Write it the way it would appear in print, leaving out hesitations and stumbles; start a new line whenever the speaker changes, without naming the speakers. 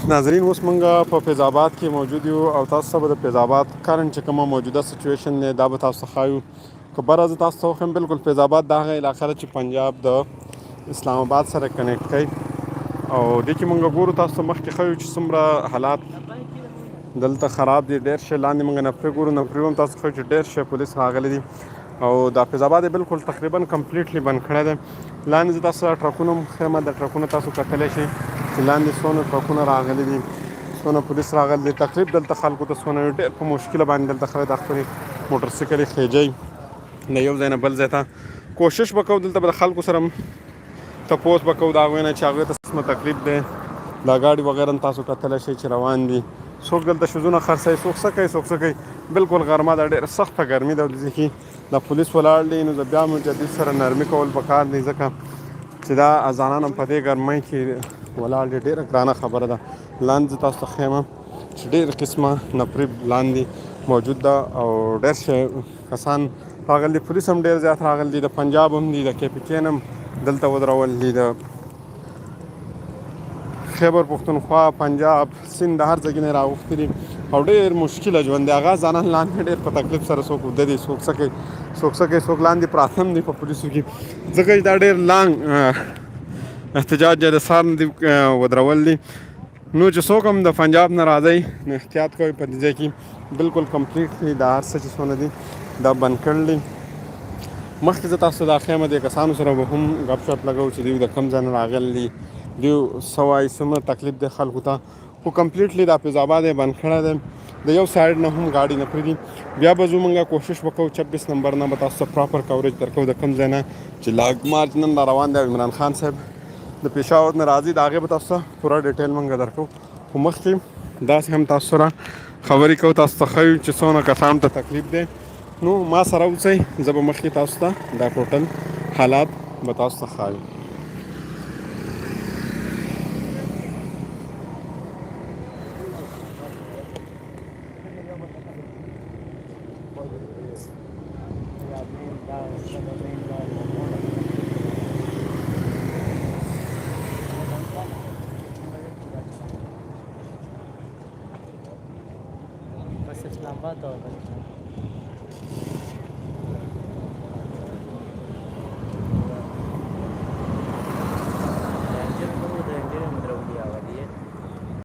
ناظرین، اوس مونږ په فیض آباد کې موجود یو او تاسو ته به د فیض آباد کرنټ چې کومه موجوده سچویشن دی، دا به تاسو ته ښایو. که بره زه تاسو ته وښیم، بالکل فیض آباد د هغه علاقه ده چې پنجاب د اسلام آباد سره کنیکټ کوي او دې کې مونږ ګورو، تاسو ته مخکې ښیو چې څومره حالات دلته خراب دي. ډېر شی لاندې مونږ نفري ګورو، نفري هم تاسو ښیو چې ډېر شی پولیس راغلي دي او د حافظ آباد بالکل تقریبا کمپلیټلی بند کړی دی. لاندې زه تاسو ټرکونه هم ښیم، د ټرکونه تاسو کتلی شئ چې لاندې څونه ټرکونه راغلي دي، څونه پولیس راغلي دي. تکلیف دلته خلکو ته څونه ډېر په مشکله باندې دلته خلک د خپلې موټرسایکلې خېجوي د یو ځای نه بل ځای ته. کوشش به کوو، دلته به د خلکو سره تپوس به کوو د هغوی نه چې هغوی ته څه تکلیف دی. دا ګاډي وغیره هم تاسو کتلی شئ چې روان دي. څوک دلته شوزونه خرڅوي، څوک څه کوي، څوک څه کوي. بالکل غرمه ده، ډېره سخته ګرمي ده. دې کې دا پولیس ولاړ دي، نو بیا مجدد سره نرمي کول پکار دي، ځکه چې دا ځوانان هم په دې ګرمۍ کې ولاړ دي، ډېره ګرانه خبره ده. لاندې تاسو ته ښیم چې ډېر قسمه نفري لاندې موجود ده او ډېر شی کسان راغلي دي. پولیس هم ډېر زیات راغلي دي، د پنجاب هم دي، د کې پي کې هم دلته ودرول دي، د خیبر پښتونخوا، پنجاب، سند، هر ځای نه راغوښتي دي او ډېر مشکله ژوند دی. هغه ځوانان لاندې ډېر په تکلیف سره، څوک وده دي، څوک څه کوي، څوک څه کوي، څوک لاندې پراته هم دي په پولیسو کې، ځکه چې دا ډېر لانګ احتجاج دی، د سهار نه دي ودرول دي. نو چې څوک هم د پنجاب نه راځئ، نو احتیاط کوئ. په دې ځای کې بالکل کمپلیټلی دا هر څه چې څونه دي، دا بند کړل دي. مخکې زه تاسو دا ښیم، د کسانو سره به هم ګپ شپ لګوو چې دوی د کوم ځای نه راغلي دي، دوی څه وایي، څومره تکلیف دی خلکو ته. خو کمپلیټلی دا حافظ آباد یې بند کړی دی، د یو سایډ نه هم ګاډي نه پرېږدي. بیا به ځو، موږ کوشش وکړو، 26 نمبر نه به تاسو ته پراپر کوریج درکوو، د کوم ځای نه چې لاګ مارچ نن را روان دی، عمران خان صاحب د پېښور نه راځي، د هغې به تاسو ته پوره ډیټیل موږ درکوو. خو مخکې داسې هم تاسو سره خبرې کوو، تاسو ته ښیو چې څونه کسانو ته تکلیف دی. نو ما سره اوسئ، زه به مخکې تاسو ته دا ټوټل حالات به تاسو ته ښایم.
بس اسلام آباد.